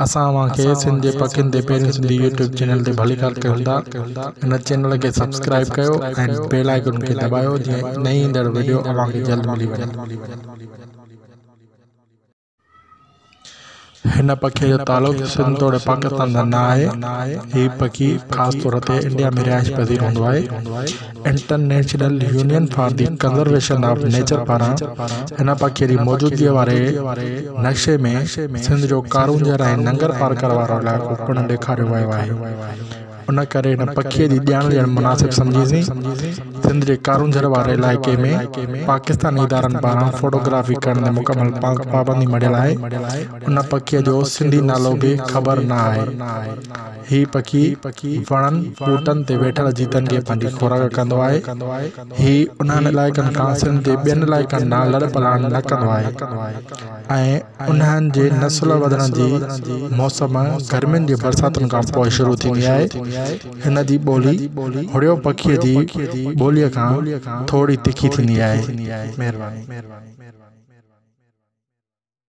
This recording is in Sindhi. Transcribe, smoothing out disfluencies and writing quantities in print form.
اسان اوهان کي سنڌ جي پکين تي پهريون سنڌي يوٽيوب چينل تي ڀليڪار ڪيون ٿا. هن چينل کي سبسڪرائيب ڪيو ۽ بيل آئيڪن کي دٻايو جيئن نئين ايندڙ وڊيو اوهان کي جلد ملي وڃي. هن پکيء جو تعلق سنڌ توڙي پاڪستان سان نه آهي. هي پکي خاص طور تي انڊيا ۾ رهائش پذير هوندو آهي. International union for the conservation of nature پاران هن پکيء جي موجودگيء واري نقشي ۾ سنڌ جو ڪارونجهر ۽ ننگر پارڪر وارو علائقو پڻ ڏيکاريو ويو آهي. ان ڪري هن پکيء جي ڄاڻ ڏيڻ مناسب سمجهيسين. سنڌ جي ڪارونجهر واري علائقي ۾ پاڪستاني ادارن پاران فوٽوگرافي ڪرڻ تي مڪمل پابندي مڙهيل آهي. ان پکيء جو سنڌي نالو به خبر نه آهي. هي پکي وڻن ٻوٽن تي ويٺل جيتن کي پنهنجي خوراڪ ڪندو آهي. هي انهن علائقن کان سنڌ جي ٻين علائقن ڏانهن لڏ پلاڻ نه ڪندو آهي ۽ انهن جي نسل وڌڻ جي موسم گرمين جي برساتن کان پوء شروع ٿيندي آهي. هن جي ٻولي هڙيو پکيء جي ٻوليء کان ٿوري تکي ٿيندي آهي. مهرباني.